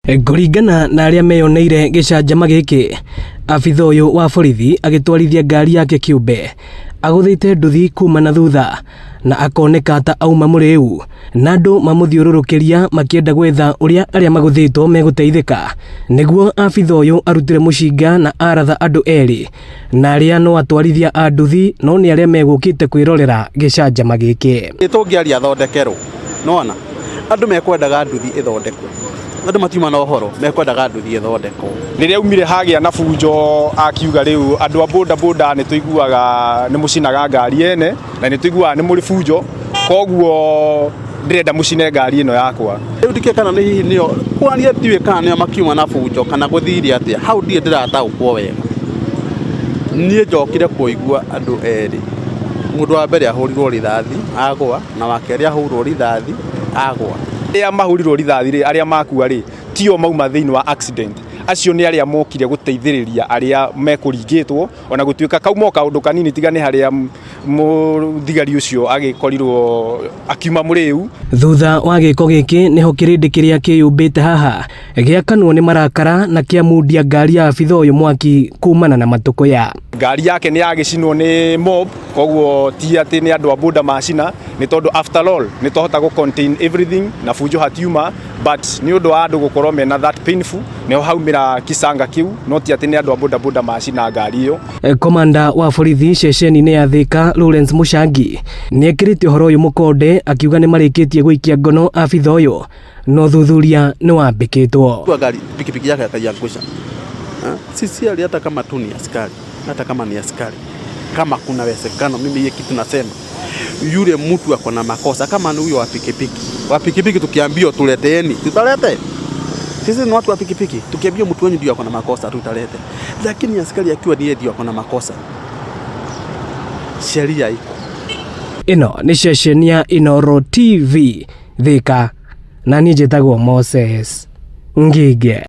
Kũringana na arĩa meyoneire gĩcanjama gĩkĩ, abitha ũyũ wa borithi agĩtwarithia ngari yake kĩũmbe agũthĩte nduthi kuma na thutha na akoneka ta auma mũrĩu na andũ mamũthiũrũrũkĩria makĩenda gwetha ũrĩa arĩa magũthĩtwo megũteithĩka nĩguo abitha ũyũ arutire mũcinga na aratha andũ erĩ na arĩa no atwarithia a nduthi no nĩ arĩa megũkĩte kwĩrorera gĩcanjama gĩkĩ. Tũngĩaria thondekerwo nona andũ mekwendaga nduthi ĩthondekwo, andũ matiuma na ũhoro, mekwendaga nduthi ĩthondekwo. Rĩrĩa aumire hagĩa na bunjo, akiuga rĩu andũ a boda boda nĩ tũiguaga nĩ mũcinaga ngari ene na nĩ tũiguaga nĩ mũrĩ bunjo, koguo ndĩrenda mũcine ngari ĩno yakwa. Rĩu ndikĩũĩ kana nĩ hihi nĩo kwaria, ndiũĩ kana nĩo makiuma na bunjo kana gũthire atĩa hau, ndirĩ ndĩrataũkwo wega. Niĩ njokire kũigua andũ erĩ, mũndũ wa mbere ahũrirwo rithathi agwa, na wa kerĩ ahũrwo rithathi agwa. Arĩa mahũrirwo rithathi rĩ, arĩa makua rĩ, tio mauma thĩinĩ wa accident, acio nĩ arĩa mokire gũteithĩrĩria arĩa mekũringĩtwo, ona gũtuĩka kauma o kaũndũ kanini, tiga nĩ harĩa mũthigari ũcio agĩkorirwo akiuma mũrĩu. Thutha wa gĩko gĩkĩ nĩho kĩrĩndĩ kĩrĩa kĩyũmbĩte haha gĩakanwo nĩ marakara na kĩamundia ngari ya abitha ũyũ mwaki kumana na matũkũya. Ngari yake nĩ yagĩcinwo nĩ mob, koguo ti atĩ nĩ andũ a boda macina, nĩ tondũ after all nĩ twahota gũ contain everything na bunjo hatiuma, but nĩ ũndũ wa andũ gũkorwo mena that painful nĩho haumĩra kisanga kĩu, no ti atĩ nĩ andũ a boda boda macina ngari ĩyo. Komanda wa borithi ceceni-inĩ ya Thika Lawrence Muchangi nĩ ekĩrĩte ũhoro ũyũ mũkonde, akiuga nĩ marĩkĩtie gũikia ngono abitha ũyũ no thuthuria nĩ wambĩkĩtwo. Kwa gari pikipiki yake akaiangusha. Sisi ali hata kama tu ni askari, hata kama ni askari, kama kuna uwezekano, mimi hiyo kitu nasema yule mtu ako na makosa, kama ni huyo wa pikipiki, wa pikipiki tukiambiwa tuleteeni, tutalete. Sisi ni watu wa pikipiki, tukiambiwa mtu wenyu ndio ako na makosa tutalete, lakini askari akiwa ni yeye ndio ako na makosa, sheria iko. Ĩno nĩ ceceni ya Inooro TV Thika, na niĩ njĩtagwo Moses Ngige.